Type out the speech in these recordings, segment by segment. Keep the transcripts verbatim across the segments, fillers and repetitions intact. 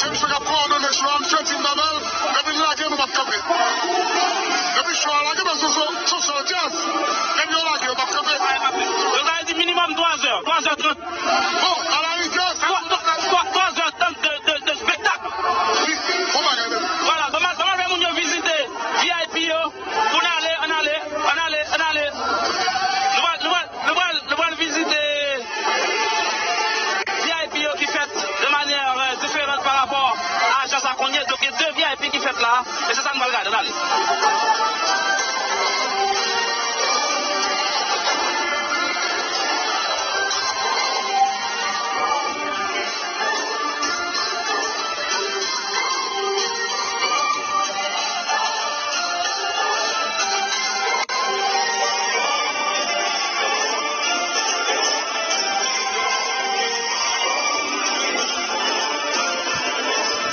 Se misye k ap kowòdone cho a, misye di m, Babèl, depi n lage, nou p ap kanpe. Depi cho a lage, paske se, se, se jazz. Depi yo lage, yo p ap kanpe. Yo ta di minimòm twa zè, twa zè trant. Bon, a la rigueur, sa nou ta fè. Twa zè trant de, de, de spektak. Wi, bon bagay, men. Vwala, sa m al, sa m al fè moun yo vizite V I P yo. Pou n ale, ann ale, ann ale, ann ale. Nou pral, nou pral, nou pral, nou pral vizite V I P yo ki fèt de manyè, euh, diferan pa rapò a jan sa konn ye. Donk, gen de V I P ki fèt la, e se sa nou pral gade, ann ale.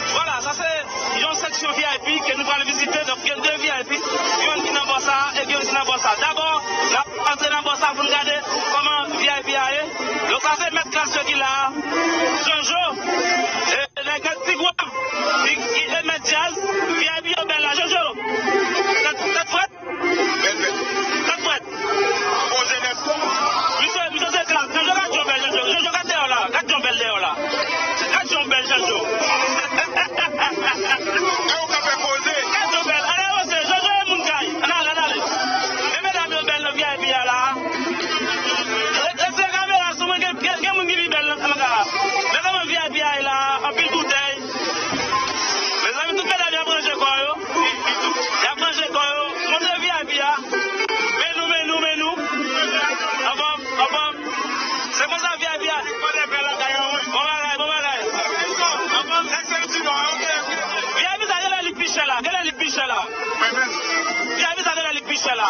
Vwala, sa se yon seksyon V I P ke nou pral vizite. Donk, gen de V I P, youn ki nan bò sa a e gen youn ki nan bò sa a. Dabò, n ap antre nan bò sa a pou n gade kòman V I P a ye. Donk, sa se mèt klas yo ki la a. Jojo, e, nèg Ti Gwav, ki, ki, e mèt djaz, V I P yo bèl la. Jojo, tèt, tèt frèt? Bèl nèt. Tèt frèt. Poze nèt. Misye, misye se klas. Jojo, gad jan w bèl, Jojo. Jojo, gad dèyè w la. Gad jan w bèl dèyè w la. Gad jan w bèl, Jojo. E ou ka fè poze. Gad jan w bèl. Ann avanse. Jojo e moun kay. Ann ale, ann ale. E medam yo bèl nan V I P a la. Retire kamera sou mwen. Gen, gen, gen moun ki pi bèl nan, nan kay la. Men kòman V I P a ye la. Anpil boutèy. Mezanmi, tout medam y ap ranje kò yo. Y ap ranje kò yo. Montre V I P a. Men nou, men nou, men nou. Anfòm, anfòm. Se konsa V I P a. Bon bagay, bon bagay. Anfòm. V I P sa genlè li k pi chè la. Genlè li k pi chè la. V I P sa genlè li k pi chè la.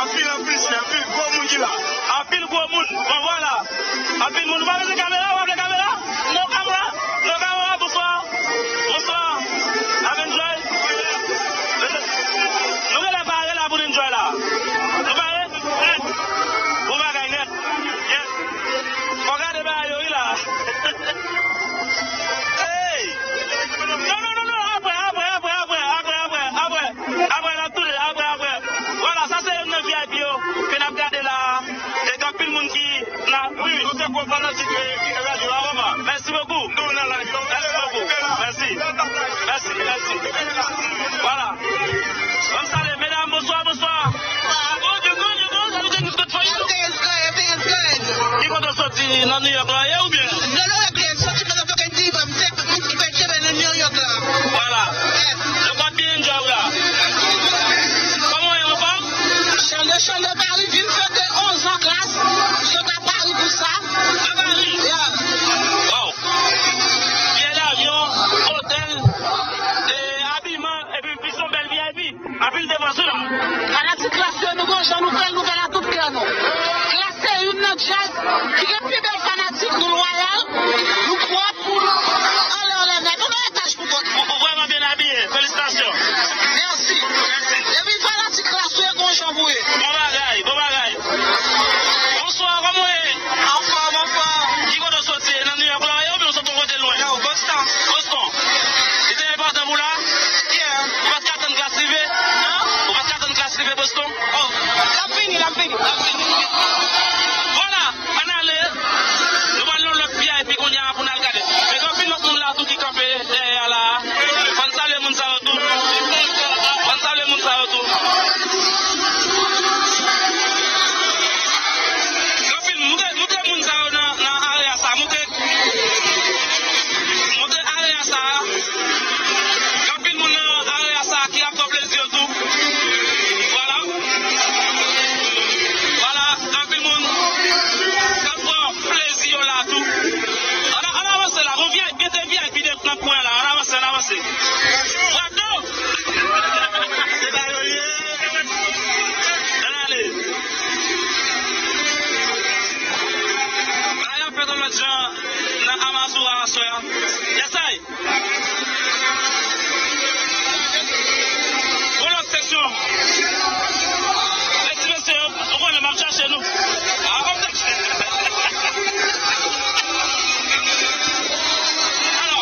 Anpil, anpil chè, anpil gwo moun ki la. Anpil gwo moun. Bon, vwala. Anpil moun. Ou pa bezwen kamera, ou pa vle kamera? No camera, no camera, bonswa. Bonswa. Ap enjoy. Nou genlè pare la pou n enjoy la. Nou pare? Nèt. Bon bagay nèt. Yes. Fò gade bagay yo wi la. Hey! Non, non, non, non, apre, apre, apre, apre, apre, apre, apre, apre, n ap tounen, apre, apre. Vwala, sa se youn nan V I P yo ke n ap gade la a. E gen anpil moun ki la. Wi, nou se gwo fanatik, e, e, radyo a, papa. Mèsi bokou. Nou nan live. Mèsi bokou. Mèsi. Mèsi, mèsi. Vwala. Ban m salye, medam, bonswa, bonswa. Good, you good, you good? Everything is good for you? Everything is good, everything is good. Ki kote w soti nan New York la, ye oubyen? Non, non, non, soti motherfucking Diva, m se moun ki fè cheve nan New York la. Vwala. Yes. Donk w ap byen enjoy la. Kòman w ye, anfòm? Chan de, chan de Paris, vin fete onz an klas, sot a Paris pou sa. A Paris? Yeah. Wow. Biyè davyon, otèl, e, abiman, epi pi son bèl V I P. Anpil devans wi la. Fanatik Klass yo, nou gon jan nou fè l, nou fè l a tout kè nou. Klass se youn nan djaz ki gen pi bèl fanatik, nou lwayal, nou pwòp, anlè anlè nèt. Nou nan etaj pou kont nou. Ou, ou vrèman byen abiye. Felisitasyon. Mèsi. Mèsi. Depi fanatik Klass ou ye, gon jan pou ye. Bon bagay, bon bagay. Bonswa, kòman w ye? Anfòm, anfòm. Ki kote w soti? Nan New York la w ye oubyen w soti yon kote lwen? Yo, Boston. Boston. Li te enpòtan pou w la? Yeah. Ou pa t ka tann Klass rive? Non. Ou pa t ka tann Klass rive Boston? Oh, l ap vini, l ap vini, l ap vini. Vwala, ann ale. Nou pral nan lòt V I P kounye a pou n al gade. Men gen anpil lòt moun la tou ki kanpe dèyè a la. Fò n salye moun sa yo tou. Fò n salye moun sa yo tou. Gen anpil, moute, moute moun sa yo nan, nan area sa. Moute, moute area sa. Gen anpil moun nan area sa ki ap pran plezi yo tou. Vwala. Vwala, gen anpil moun k ap pran plezi yo la tou. Ann, ann avanse la. Gon V I P, gen de V I P nan kwen la. Ann avanse, ann avanse. Bravo! Se pa yo ye. Ann ale. Bagay ap fèt yon lòt jan nan Amazura aswè a. Yes I. Yon lòt seksyon. Mèsi mesye, nou konnen m ap chache nou. A, kòm tèks. Alò,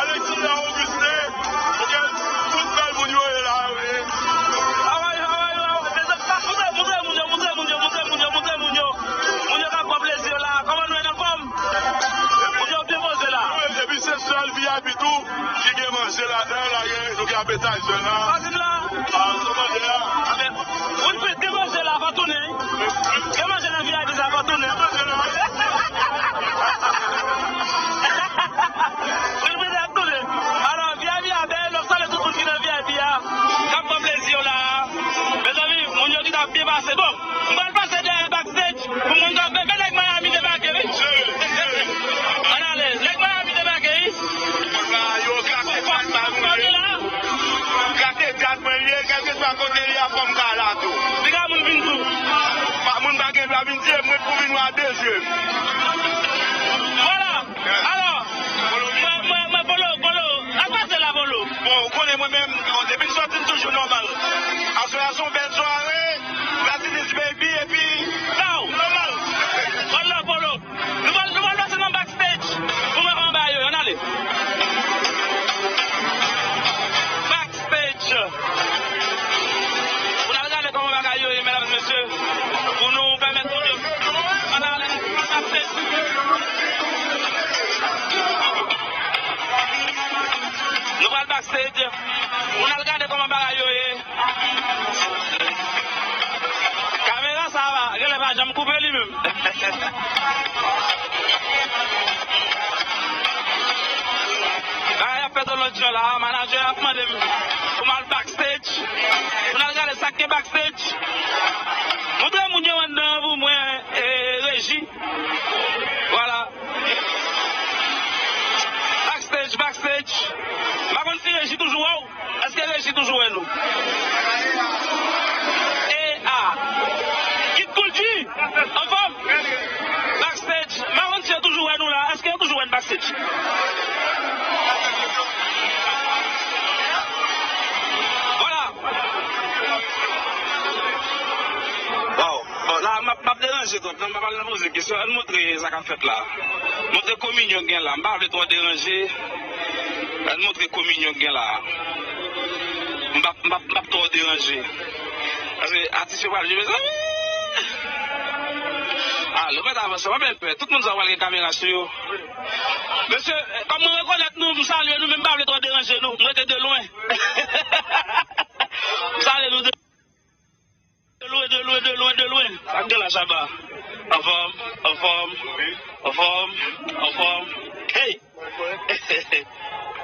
Alexander Augustin, ok, tout bèl moun yo ye la, wi. Hawaii, Hawaii, Hawaii. Mezanmi, pa, montre, montre moun yo, montre moun yo, montre moun yo, montre moun yo. Moun yo k ap pran plezi yo la. Kòman nou ye, n anfòm? Moun yo byen poze la. Epi se sèl V I P tou ki gen manje ladan l, la gen, nou gen appetizer la. Fasil la. Ah, se manje a. Amen. Wilfrid, gen manje la, fò tounen. Gen manje nan V I P sa, fò tounen. Wilfrid ap tounen. Alò, V I P a bèl, n ap salye tout moun ki nan V I P a. K ap pran plezi yo la. Mezanmi, moun yo gentan byen pase. Bon, m pral pase dèyè backstage pou moun k ap bebe. Sa kote li a, fò m ka la tou. Piga moun vin tou. Pa, moun pa gen dwa vin di m, mwen pou vin wè de je m. Vwala. Alò, mwen, mwen, mwen, Polo, Polo, sa k pase la, Polo? Bon, ou konnen mwen menm, depi m sòti, m toujou nòmal. Aswè a se yon bèl sware, Platinus Baby, epi, yow, nòmal. Polo, Polo. Nou pral, nou pral pase nan backstage pou mwen kòman bagay yo ye. Ann ale. Backstage. Pou n al gade kòman bagay yo ye, medam, mesye. Pou nou pèmèt moun yo. Ann ale. Backstage. Nou pral backstage. Pou n al gade kòman bagay yo ye. Kamera sa a, genlè pa janm koupe li menm. Bagay ap fèt yon lòt jan la, manajè a ap mande m pou m al backstage. Pou n al gade sa k gen backstage. Montre moun yo anndan an pou mwen, e, reji. Vwala. Backstage, backstage. M pa konn si reji toujou wè w. Èske reji toujou wè nou? E a. Kid Kouldi, anfòm? Backstage. M pa konn si yo toujou wè nou la. Èske yo toujou wè n backstage? Vwala. Waw. Bon, la, m ap, m ap deranje twòp. Non, m pa pral nan poze kesyon. Ann montre sa k ap fèt la. Montre kominyon k gen la. M pa vle twò deranje. Ann montre kominyon k gen la. M p ap, m p ap, m p ap twò deranje. Paske atis yo pral jwe, mezanmi. Alo, mèt avanse, pa bèl pè. Tout moun sa pral gen kamera sou yo. Mesye, kòm mwen rekonèt nou, m salye nou, men m pa vle twò deranje nou. M rete de lwen. M salye nou de de lwen, de lwen, de lwen, de lwen. Sa k gen la, Shabba? Anfòm, anfòm, anfòm, anfòm. Hey!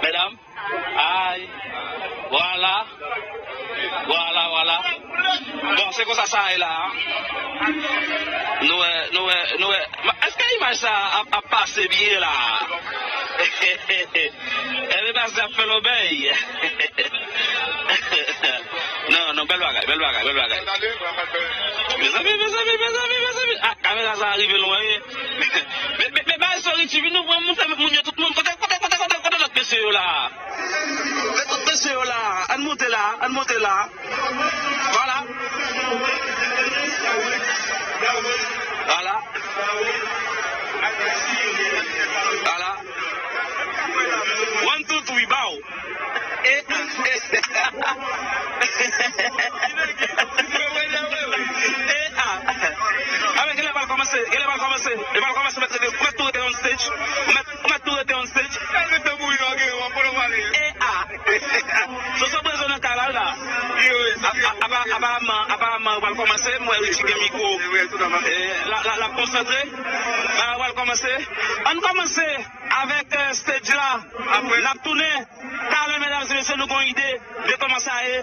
Medam, ay, vwala, vwala, vwala. Bon, se konsa sa ye la. Nou wè, nou wè, nou wè. Èske imaj sa ap, ap pase byen la? Enben, pastè ap fè lòbèy. Non, non, bèl bagay, bèl bagay, bèl bagay. Mezanmi, mezanmi, mezanmi, mezanmi. Ah, kamera sa a rive lwen, wi. Men, men, men, bagay sa, Richie, vin nou pran moun, fè moun yo, tout moun. Kote, kote, kote, kote, kote lòt mesye yo la? Men tout mesye yo la. Ann monte la, ann monte la. Vwala. Vwala. Vwala. One, two, three, bow. E, e, e, a. A, men, genlè pral kòmanse, genlè pral kòmanse. Li pral kòmanse, mèt rete, mèt tou rete on stage. Mèt, mèt tou rete on stage. E, a. Soso Prezo nan kay la, la. Apa-, apa-, aparaman, aparaman, yo pral kòmanse. M wè Richie gen mikwo. E, la, la, l ap konsantre. Bagay yo pral kòmanse. Ann kòmanse avèk, eh, stage la. N ap tounen. Talè, medam e mesye, nou gon ide de kòman sa ye.